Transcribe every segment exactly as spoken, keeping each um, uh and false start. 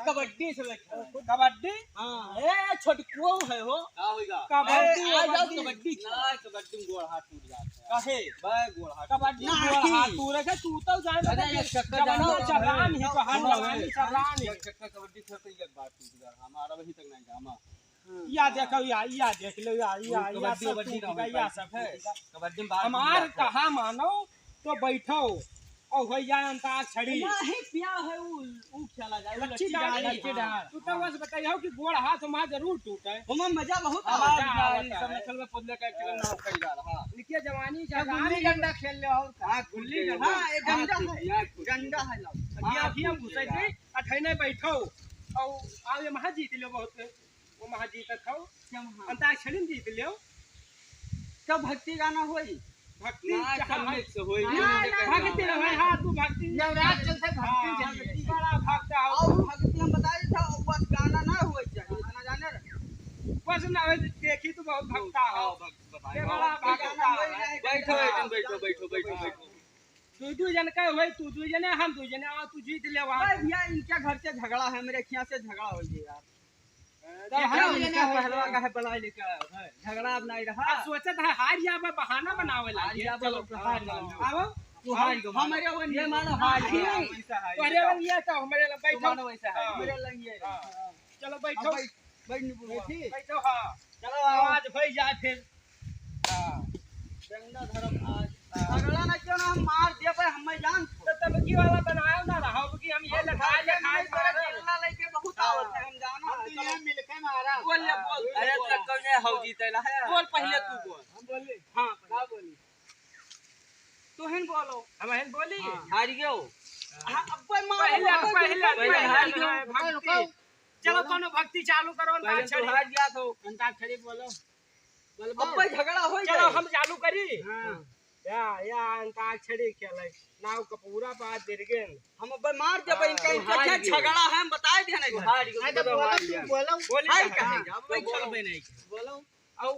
कबड्डी से बैठा है। कबड्डी? हाँ। ए, छोटकुओ है हो। का होइगा? कबड्डी, ए, आ जाओ, कबड्डी। कबड्डी खेल। ना, कबड्डी में गोड़ हाथ टूट जाता है। काहे? बे, गोड़ हाथ कबड्डी नहीं। गोड़ हाथ टूटे के, तू तो जाने अरे, लगा एक चक्कर जवानी जाना चर्रान है। ही तो, हर हाँ, जवानी चर्रान है। एक चक्कर कबड्डी खेलते ही एक बार टूट गया। हमारा वहीं तक नहीं जामा। या देखो, या, या देख लो, या, या, वो या कबड्डी सब वबड्डी टूट ना गया, होई, या सब है। टूट गया। कबड्डी में बाहर हमार टूट जाता है। कहा मानो तो बैठो और हो जाए अंताक्षरी। नहीं, पिया है, ऊ, ऊ खेला जाए, ऊ लच्ची लच्ची डाल, डाल। लच्ची डाल। तू तो बस बताइयो कि गोड़ हाथ हमार जरूर टूटे। हमें मजा बहुत हाँ, आवा मजा है। आवत है। सब में खेलबे, पदले का एक जगह नाव कई जा रहा। इनके जवानी तो गुल्ली जवानी डंडा खेल ले और का। हाँ, गुल्ली गुल्ली डंडा। हाँ, ये डंडा हाँ, है। यहाँ कुछ डंडा है, लाओ। हाँ, अभी हम घुसे थे, अठैने बैठो। और आओ, ये महा जीत लो बहुत। वो महा जीतत हो। क्या महा? अंताक्षरी में जीत लेव। तो भक्ति गाना होई? भक्ति ना, चाहे सब mix होई। ना, ना, भक्ति ना, रहे, ना। हाँ, तू भक्ति। नवरात्र चलते भक्ति हाँ, चलिए। बड़ा भक्त आओ। और भक्ति हम बता देते हो, बस गाना ना होई चाहिए, इतना जाने रहे। बस ना होई, देखी तू बहुत भक्त आओ। हाँ, भक्त बताए। ये बड़ा भक्त गाना होई है। बैठो, एक दिन बैठो, बैठो, बैठो, बैठो। दू दू जन का होई, तू दू जने, हम दू जने, आओ, तू जीत ले वहाँ। अरे भैया, इनके घर से झगड़ा है, मेरे खिया से झगड़ा हो गया यार। तो हम इनका पहलवा काहे बुलाए लेके आए हो? झगड़ा अब नहीं रहा। अब सोचत है हार जाबे, बहाना बनावे लागे। हार जाबे, चलो, तो हार जाओ। आओ। तू हार गयो, हमारे वो ये मानो हार गया। वैसा हार तोहरे गया। वो ये तो हमारे लग बैठो। मानो वैसा हार हाँ। गया। मेरे लग ये। हाँ। चलो बैठो। अब बैठ, बैठ नहीं बोलो। बैठी? बैठो, हाँ। चलो आओ। आज भाई जाए फिर। हाँ। डंडा धरम आज। हाँ। झगड़ा ना क्यों ना हम मार दिया पर हमें जान। तो तब की वाला बनाया ना रहा कि हम ये हम लखाए, लखाए लखाए मारे। चिल्ला लेके बहुत हाँ। आवत है, हम जाना हम है, तो चलो। ये मिलके मारा। बोल ले, हाँ। बोल, अरे बोल। तो कौन है हौजी तेला है? बोल पहले तू हाँ। बोल। हम बोले। हाँ, का बोली? तू हिन बोलो। हम हिन बोली? हाँ। हार गयो। हाँ, अब कोई मार पहले, बोलो, पहले, तुम पहले पहले हार गयो। भक्ति। रुको, रुको। चलो, बोलो। कोनो भक्ति चालू करो, पहले अंताक्षरी। तो हार गया तो। अंताक्षरी बोलो। बोलो, अब बोल। कोई झगड़ा हो चलो, जाए। हम चालू करी। हाँ। या, या अंताक्षरी खेले। नाव का पूरा बात गिर गेन। हम अब मार देबे हाँ, इनका, तू इनका हार क्या गयो। झगड़ा है, हम बताए दिया नहीं तू घर। हार गयो, नहीं तो तू बोलो, हार तू गया। बोलो। बोली हाय कहाँ? कहेंगे, अब तो वही बोलो। खेलबे नहीं। बोलो। और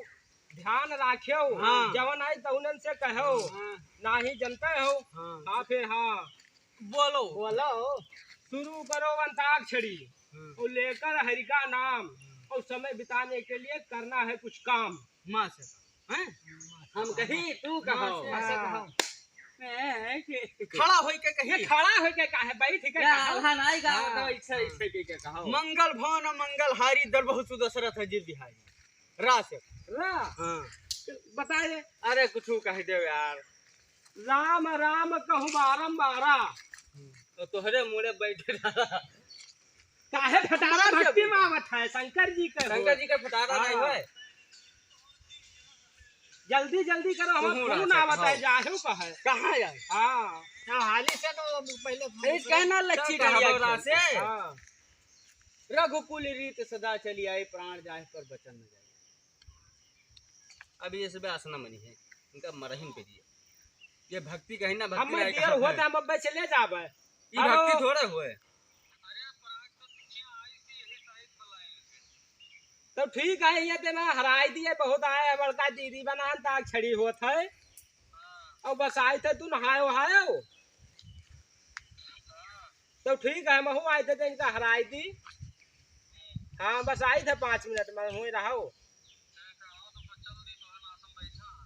ध्यान राखेउ, हाँ। जवन आई तउनन से कहेउ, हाँ। नाही जनते हो। हाँ। हाँ, फिर हाँ। बोलो। बोलो। शुरू करो अंताक्षरी हाँ। और लेकर हरि का नाम हाँ। और समय बिताने के लिए करना है कुछ काम। माँ से कहो, हैं? हम कही, तू माँ कहो। से, माँ से हाँ। कहो। ए, के- खड़ा होई के कही। ये खड़ा होई के काहे? बैठ के या, कहो। आल्हा नाई गावत हाँ। हो, इच्छा, इच्छा के, के कहो। मंगल भवन मंगल हारी दल बहुत सुदशरथ है जिर बिहारी। रा से। रा? हाँ। बताए। अरे कुछ कह दे यार। राम राम कहूँ बारंबारा। तो तोहरे मुड़े बैठे रहा। काहे फटारा भक्ति में आवत है, शंकर जी के शंकर हो। जी के फटारा हाँ। नहीं है। जल्दी जल्दी करो, हम तुहूँ खून राजा आवत है, खाओ। जाहू का है। कहाँ जाए? हाँ। हाँ, हाली से तो पहले अरे कहना लच्ची चल, डंडिया कहाँ खेल से? हाँ। रघुकुल रीत सदा चली आई, प्राण जाए पर वचन न जाए। अब ये सब आसना मनी है, इनका मरहिन पे दिए। ये भक्ति कहीं ना भक्ति हमें नहीं दियर कहा होता है। हम अब्बे चले जाबे। ये हेलो। भक्ति थोड़े हुए। तो ठीक है, ये तेना हराई दिए, बहुत आए है, बड़का दीदी बनान ताक छड़ी होत है। और बस आए थे तू नहाए वहाए हो। तो ठीक है, महू आए थे तो इनका हराई दी। हाँ, बस आई थे पाँच मिनट में, हुई रहो।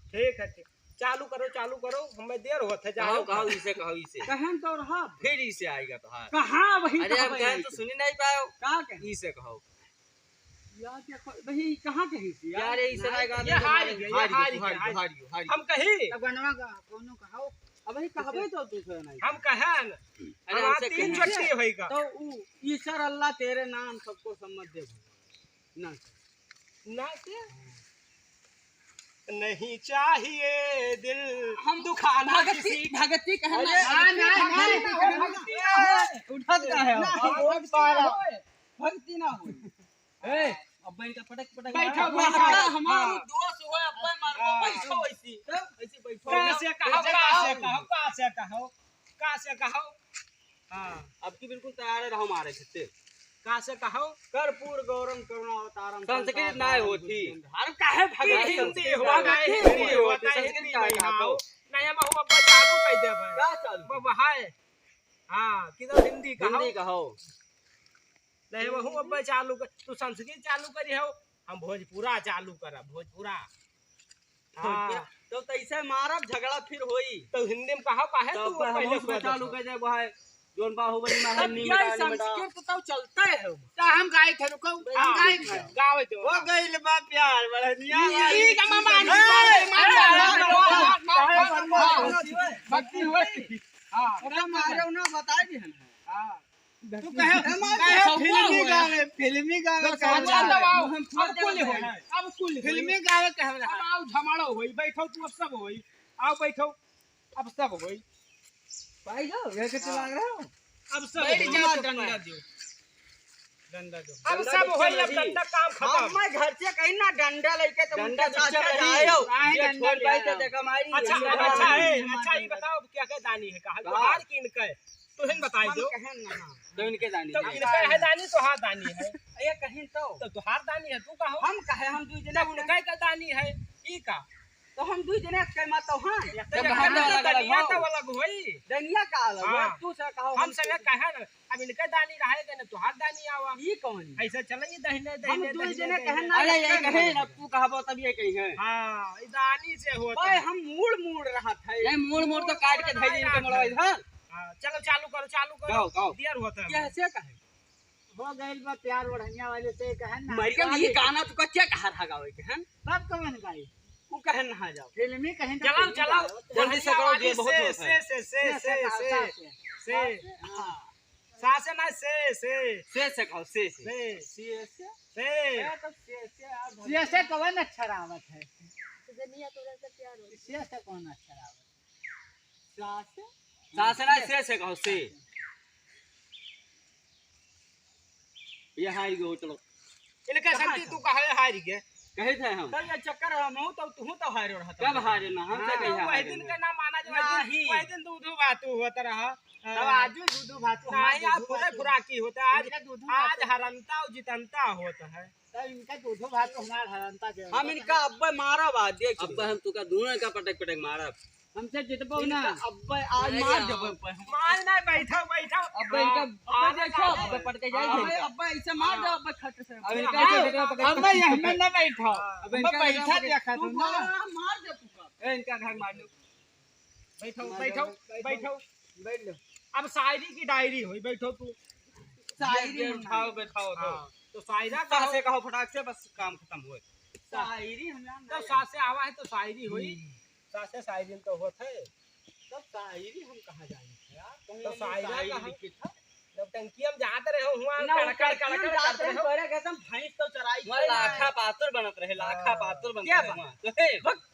ठीक है, ठीक। चालू करो, चालू करो, हमें देर होत है, जाओ। कहो, कहो, इसे कहो, इसे। कहन तो रहा। फिर इसे आएगा तो हाथ। कहाँ वही अरे, हम कहबे कहें नहीं तो के। सुनी नहीं पाओ। का कहे? इसे कहो। यार, क्या को-, भाई, कहाँ कही थी यार? यार, इसे नहीं, नहीं गा, ये नहीं हार गा, गया, ये हार हार गया, गया, हार हार गया। गया, हार गया। हम कही। तब गनवा गा, कौनो कहो। अब वही कहबे तो दूसरा नहीं। हम कहें। अरे, हमारा उसे तीन कहें। छुट्टी होएगा। तो ऊ, ईश्वर अल्लाह तेरे नाम सबको सम्मत दे भगवान। ना। ना के? नहीं चाहिए दिल हम दुखाना भगती, किसी भगती कहना अरे, है। हाँ, ना, ना, भगती ना, कहना भगती है। उठत का है? ना, बहुत भगती ना पारा। होए, भगती ना होए। ए, अब इनका पटक, पटक बैठो, मारो। बैठो। हमारा, हमारा हाँ। दोस्त हुआ, अब मारो, हाँ। बैठो ऐसी। तो ऐसे बैठो। का से कहो, ऐसे का से कहो। कहो, का से कहो, का से कहो। हाँ। अब की बिल्कुल तैयार रहो मारे खत्ते। का से कहो? कर्पूर गौरम करुणावतारम संस्कृत संताप नाय हारम होती। भुजगेंद्र। अरे काहे भागे? हिंदी हिंदी होता है, हिंदी हिंदी होता होता है, है, हिंदी हिंदी में में ना हो। हो। नहीं, हम हुआ बच्चा को कह दे भाई। का चालू? वो, वो है। हाँ, किधर हिंदी कहो? हिंदी कहो। नहीं, वहू अब्बे चालू कर, तू संस्कृत चालू करी हो, हम भोजपुरा चालू करब, भोजपुरा। हाँ। तो तैसे मारब, झगड़ा फिर होई। तो हिंदी में कहा, काहे तो तू पर हम पहले उसमें कह चालू देतो? कर दे, वो है, जोन बाहुबली में है, अब नी यही मिटा, नी मिटा। संस्कृत तो चलता है। तो हम गाए थे, रुको, हम हाँ। गाए थे। गावे दो। हो गइल बा प्यार, बढ़निया ई, वाली ई का मामा, चीज। मामा, मामा, मामा, मामा, मामा, मामा, मामा, भक्ति होई। हाँ। ओकरा मारे उन्हें बताई दी हम। हाँ। तू कहे, हमार कहे सौवा फिल्मी होए। गावे, फिल्मी गावे तो कहे सौवा रहा है। दबाओ, हम छोड़ अब कुल देबे होई, भाई। अब कुल होई। फिल्मी गावे कहे रहा है। अब आओ, झमाड़ो होई, बैठो तू, अब सब होई। आओ बैठो, अब सब होई। भाई जाओ, ये के चला रहे हो? अब सब बैठ होई। जाओ, डंडा दो। डंडा दो। अब डंडा सब दो, होई, चलो अब जी। डंडा काम खत्म। हम मैं घर से कहीं ना डंडा लेके तो डंडा उनके दो, साथ चलो जी। जाओ। काहे ये डंडा छोड़ ले बैठे आया? देखो हमारी अच्छा, डंडा अच्छा वाली। है, अच्छा, ये बताओ, अब क्या क्या दानी है, कहा कहा? बाहर की इनका है? तुहिन बताई हम दो। कहेन ना। तो इनके दानी तो है। इनके है दानी, तोहार दानी है। ये कहिन तो। तो तोहार दानी है, तू कहो। हम कहे, हम दुई जने तो उनके का दानी है, ई का? तो हम दुई जने के मत तो हाँ। तो तो हम हम तो अलग अलग दुनिया हो। तो अलग होई। दुनिया का अलग हो, हाँ। तू से कहो हम हम संगे कहे ना, अब इनके दानी रहे के ना, तोहार दानी आवा। ई कौन? ऐसे चले, ये दहिने, हम दहिने, दुई दहिने, जने दहिने। कहे ना, अरे, ये कहे ना, तू कहबो तब ये कही है। हाँ, ई दानी से होता भाई, है। हम मूड़ मूड़ रहा था। ये मूड़ मूड़ तो काट के धई दे इनके मड़वा इधर। हाँ, चलो चालू करो, चालू करो। गाओ, गाओ। देर होता है। कैसे कहे? हो गइल बा प्यार ओढ़निया वाले से कहन ना। मरियम, ये गाना तू का क्या कहा था गावे के, हैं? तब कवन गाई? उ कहन ना जाओ। फिल्मी कहीं तो चलाओ, फिल्मी चलाओ। गाओ। जल्दी से करो, ये बहुत से, होता है। से, से, से, से, से, से, से। से। हाँ। सा से ना, से, से। से से कहो, से से। से। से से। से। ए, तो से से आप से से कवन अक्षर आवत है? से से कौन अक्षर आवत? सा से? सा से ना, से से कहो, से। ये हार गयो, चलो। इनका कहाँ शक्ति था? तू कहे हार गए? कहे थे हम। तो ये चक्कर हम हूँ, तो तू तो हारे रहा था। कब हारे ना? हम तो हाँ, कहीं वही हारे दिन ना। का ना माना जो वही दिन, नहीं। वही दिन दूधू भातू होता रहा। तब आज भी दूधू भातू हमारा नहीं, आज दूधू फुरे भातू। फुराकी होता है। आज, इनका दूधू आज भातू। हरंता और जितंता होता है। तब इनका दूधू भातू हमारा हरंता के हम होता इनका है। अब्बे मारब आज, देख। अब्बे हम तुका दोनों का पटक पटक मारब। हमसे जितबो ना। इनका अब्बे आज अरे मार यार। देबो पे हम। मार ना, बैठो, बैठो। अब्बे इनका, हाँ, अब्बे हाँ, देखो, हाँ, अब्बे पटके जाए अब्बे, थे। अब्बे ऐसे मार दो, हाँ। अब्बे खट से। अब इनका हाँ, ऐसे देखो, पकड़ अब मैं यहाँ में ना बैठो। हाँ। अब अब्बे इनका बैठा देखो, देखा तू तुम ना। मार, मार दे तू का। ए, इनका घर मार दो। बैठो, मार बैठो, दो, बैठो। बैठो। बैठ लो। अब शायरी की डायरी होई, बैठो तू। शायरी ये हम उठाओ, नहीं। बैठाओ तो। हाँ। तो शायरा का सासे हो। कहो फटाक से, बस काम खत्म होए। शायरी हम ना तो सासे आवा है तो शायरी होई। हम्म। सासे शायरी तो होत है। तब शायरी हम कहाँ जानी थे यार? कहीं तो हमने शायरा शायरी का हम लिखी था। जब टंकी हम जात रहे हुआ, ना, कड़कड़, टंकी हम कड़कड़ जात करत रहे, रहे। पहले कहते हम भैंस तो चराई वहाँ थी। लाखा पातुर बनत रहे, लाखा हाँ। पातुर बनत क्या रहे बात? वहाँ। तो हे, भक।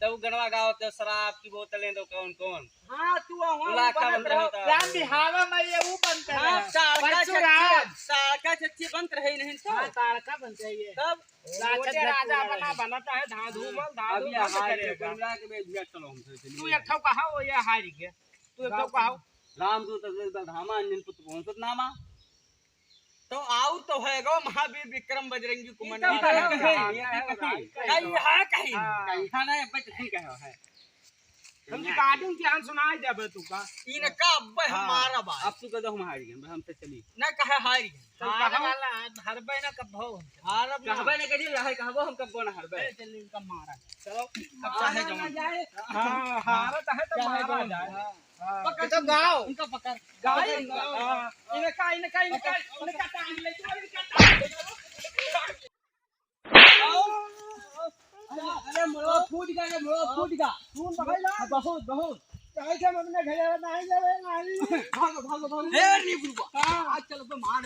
तब गनवा गावत है, शराब की बोतलें तो कौन कौन? हाँ, तू वहाँ लाखा बनत बनत रहो। रहता। राम बिहावा में ये वो बनते हाँ, रहे। ताड़का परशुराम। चच्ची, ताड़का चच्ची बनत रहे नहीं तो। हाँ, ताड़का बनते हैं ये। तब राक्षस मोटे राजा धरती बना, में। बनता है, धाधु हाँ। मल, धाधु अब ये मल हार के करेगा। कोई रात में दिया, चलो हमसे चलिए। तू एक ठो कहा, वो ये हार गया। तू एक ठो राम कहा। रामदूत अवतरित धामा, अंजनी पुत्र पहुँचत नामा। तो आउर तो है गो महावीर विक्रम बजरंगी कुमन। ये तो है, है, है, है, है। कहीं है कहीं। हाँ। कहीं था ना, अब कहीं कहो है। हम recording के हम सुनाई देबे तू का। इनका अब्बे हम हाँ। मारब आज। अब तू कह दो हम हार गए, हम तो चली। ना कहे हार गए। तो हार कहो। वाला आज हरबे ना कब हो। हारब ना। कहबे ना करी, रहे कहबो हम कबो ना हरबे। ए, चल इनका मारा। चलो, अब हाँ, चाहे ना, जवन। ना जाए। हाँ, हारत है तो चाहे मारा जवन। जाए। हाँ। हाँ। पकड़ तो गाओ। इनका पकड़। गाओ, गाओ। इनका, हाँ। इनका, इनका, इनका, इनका टांग ले, इनका टांग ले। अरे, मोड़वा फूट गया, रे, मोड़वा फूट गया। खून बहाई ला। हाँ, बहुत, बहुत। चाहे हम अपने घरे नहीं जावे, नहीं। भागो, भागो, भागो। ए, रे बुढ़वा। हाँ। आज चलो, तो मार।